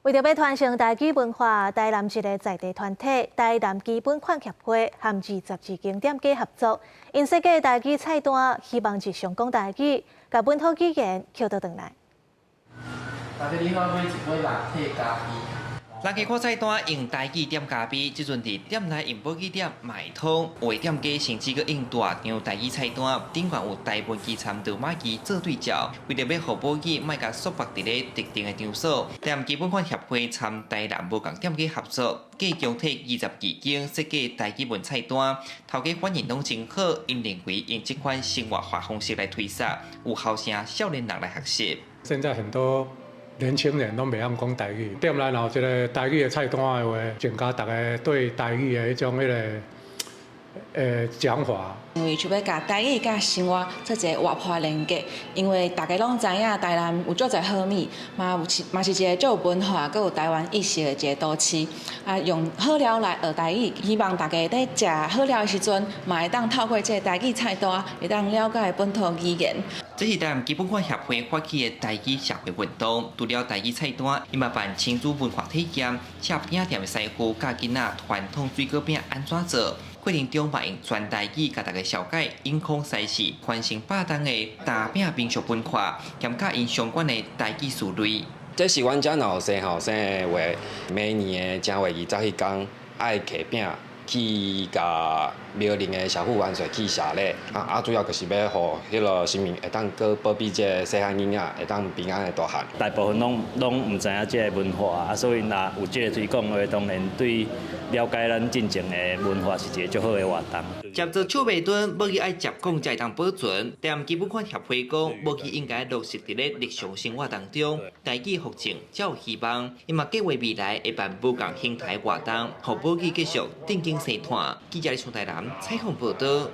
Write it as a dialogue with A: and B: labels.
A: 為著欲傳承台語文化，台南一个在地團體台南基本款協會和22間店家合作，𪜶設計台語菜單，希望日常講台語，共本土語言抾倒轉來。
B: 大家你好，買一杯拿鐵咖啡。
C: 人客看菜單用台語點咖啡，這陣佇店內用母語點嘛會通，有的店家甚至閣用大張台語菜單，頂懸有台文字參羅馬字做對照，為著欲予母語莫共束縛佇咧特定的場所，台南基本款協會參台南無仝店家合作，計共替22間設計台語文菜單，頭家反應攏真好，𪜶認為用這款生活化方式來推捒，有後生少年人來學習。
D: 現在很多年輕人攏袂曉講台語，店內若有一个台語的菜單的話，增加逐家對台語的彼種彼个講法。
E: 因為就欲共台語佮生活做一个活潑連結，因為大家攏知影台南有足濟好物，嘛有是嘛是一个足有文化、閣有台灣意識的一个都市。啊，用好料來學台語，希望大家佇食好料的時陣，嘛會當透過這个台語菜單，會當了解本土語言。
C: 這是台南基本款協會發起的台語社會運動，除了台語菜單，伊嘛辦親子文化體驗，吃餅店的師傅教囡仔傳統水果餅按怎做，過程中嘛用全台語共大家紹介永康西市傳承百冬的大餅民俗文化，兼佮𪜶相關的台語詞彙。
F: 這是阮遮若有生吼生的話，每年的正月20彼工愛提餅去共廟裡的社父萬歲去謝禮，啊，主要就是欲予彼个神明會當閣保庇這个細漢囡仔會當平安的大漢。
G: 大部分攏攏毋知影這个文化，啊，所以若有這个推廣的話，當然對了解咱進前的文化是一个足好的活動。
C: 接做笑袂頓，母語愛接講才會當保存。台南基本款協會講，母語應該落實佇咧日常生活當中，台語復振才有希望。伊嘛計劃未來會辦無仝形態活動，予母語繼續振興生態。記者李松台南採訪報導。